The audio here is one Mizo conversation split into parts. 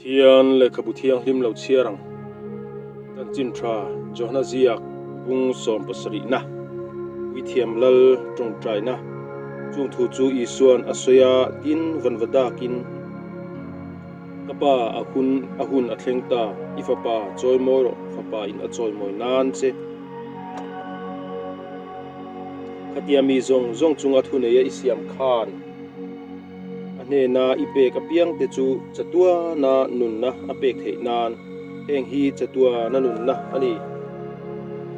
Pathian lehkhabu thianghlim lo chhiar ang. Chanchin tha Johana ziak bung sawmpasarihna, Puithiam Lal tawngtaina, chung thu chu Isua'n a sawi a, tin vanva dakin, Ka pa, a hun a hun a thleng ta, i fapa chawimawi rawh, fapa in a chawimawi nan che. Khatia mi zawng zawng chunga thuneia i siam khan a hnena i pek apiangte chu chatuana nunna a pek theih nan heng hi chatuana nunna a ni.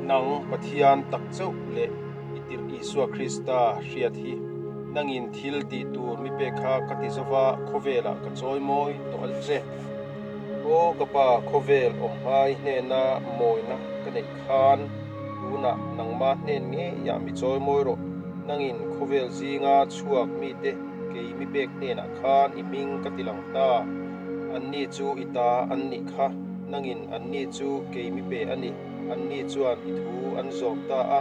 Nang Pathian tak chauh leh i tirh Isua Krista hriat hi nangin thil tih tur mi pek kha ka ti zova khawvelah ka chawimawi tawh al che. Aw ka pa khawvel awm hmai hnena mawina ka neih khan tunah nangma hnen ngeiah mi chawimawi rawh. Nangin khawvel zinga chhuak mite kei mi pek hnenah khan i hming ka ti lang ta. Anni chu i ta an nih kha, nangin anni chu kei mi pe a ni. Anni chuan i thu an zawm ta a,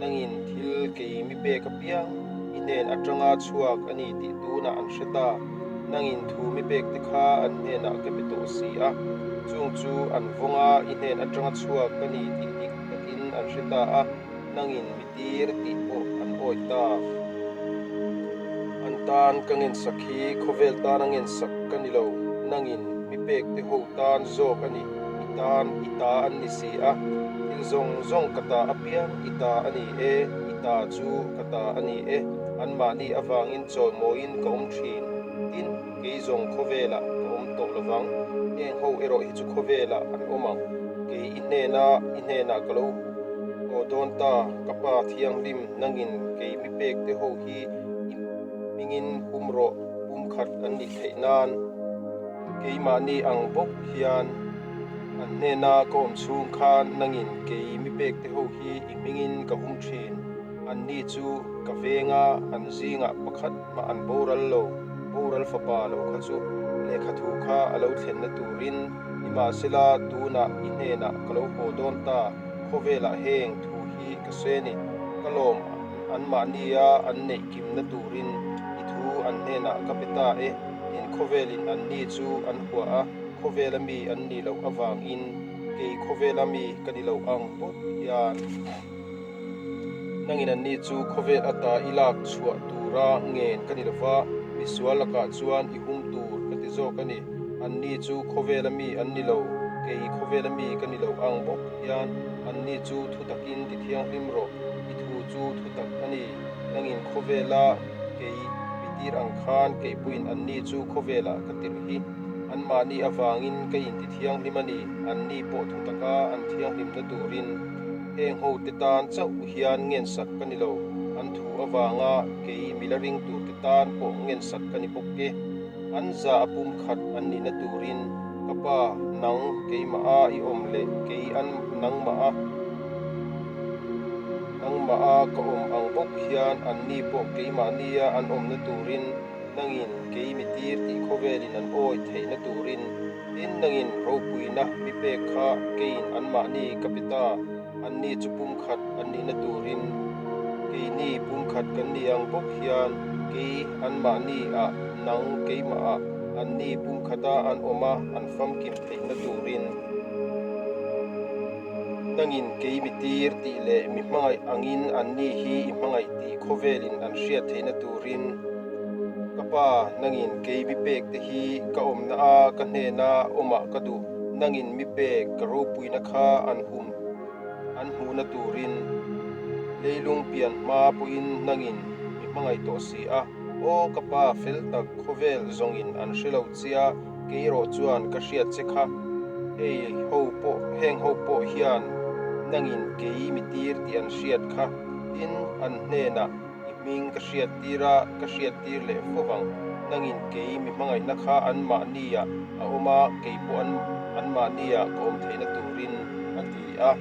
nangin thil kei mi pek apiang i hnen atanga chhuak a ni tih tunah an hre ta. Nangin thu mi pek te kha an hnenah ka pe tawh si a, chung chu an vawng a, i hnen atanga chhuak ka ni tih dik takin an hre ta a, nangin mi tir tih pawh an awih ta. An tan ka ngensak hi khawvel tana ngensak ka ni lo, nangin mi pek te ho tan zawk a ni, i tan i ta an ni si a, thil zawng zawng ka ta apiang i ta a ni e, i ta chu ka ta a ni e, anmahni avangin chawimawiin ka awm thin, tin, kei zawng khawvelah ka awm tawh lovang, heng ho erawh hi chu khawvelah an awm ang, kei i hnena i hnenah ka lo Aw dawn ta, ka pa thianghlim nangin kei mi pek te ho hi i hmingin hum rawh, pum khat an nih theih nan. Keimahni ang bawk hian an hnena ka awm chhung khan nangin kei mi pek te ho hi i hmingin ka hum thin. Anni chu ka venga an zingah pakhat mah an boral lo, boral fapa lo kha chu lehkha thu kha a lo thlenna turin Nimahsela, tunah i hnenah ka lo haw dawn ta, khawvelah heng thu hi ka sawi a ni. Ka lawm anmahnia an neih kimna turin i thu an hnenah ka pe ta e. Tin, khawvelin anni chu an hua a, khawvela mi an nih loh avangin kei khawvela mi ka ni lo ang bawk hian. Nangin anni chu khawvel ata i lak chhuah tura ngen ka ni lova, misual lakah chuan i hum tur ka ti zawk a ni. Anni chu khawvela mi an ni lo, kei khawvela mi ka ni lo ang bawk hian anni chu thu takin ti thianghlim rawh, i thu chu thu tak a ni. Nangin khawvela kei mi tir ang khan kei pawhin anni chu khawvelah ka tirh hi. Anmahni avangin ka inti thianghlim a ni, anni pawh thu taka an thianghlimna turin. Heng ho te tan chauh hian ngensak ka ni lo, an thu avanga kei mila ring tur te tan pawh ngensak ka ni bawk e. An za a pum khat an nihna turin ka pa nang keimah a i awm leh kei an nangmah a nangmah a ka awm ang bawk hian anni pawh keimahnia an awmna turin nangin kei mi tir tih khawvelin an awih theihna turin Tin, nangin ropuina mi pek kha keiin anmahni ka pe ta, anni chu pumkhat an nihna turin keini pumkhat kan ni ang bawk hian kei anmahni ah nang keimah ah anni pumkhata an awm a an famkim theihna turin. Nangin kei mi tir tih leh mi hmangaih angin anni hi i hmangaih tih khawvelin an hriat theihna turin. Ka pa, nangin kei mi pek te hi ka awmna a ka hnena awmah ka duh, nangin mi pek ka ropuina kha an hum an hmuhna turin leilung pian hma pawhin nangin mi hmangaih tawh si a. Aw ka pa, fel tak khawvel zawngin an hre lo chia, kei erawh chuan ka hriat che kha. Hei ho pawh heng ho pawh hian nangin kei mi tir tih an hriat kha, tin an hnenah I hming ka hriat tir a, ka hriat tir leh fo vang. Nangin kei mi hmangaihna kha anmahniah a awm a, kei pawh an anmahniah ka awm theihna turin a ti a.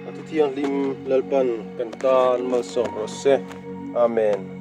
A thu thianghlim Lalpan kan tan malsawm rawh se. Amen.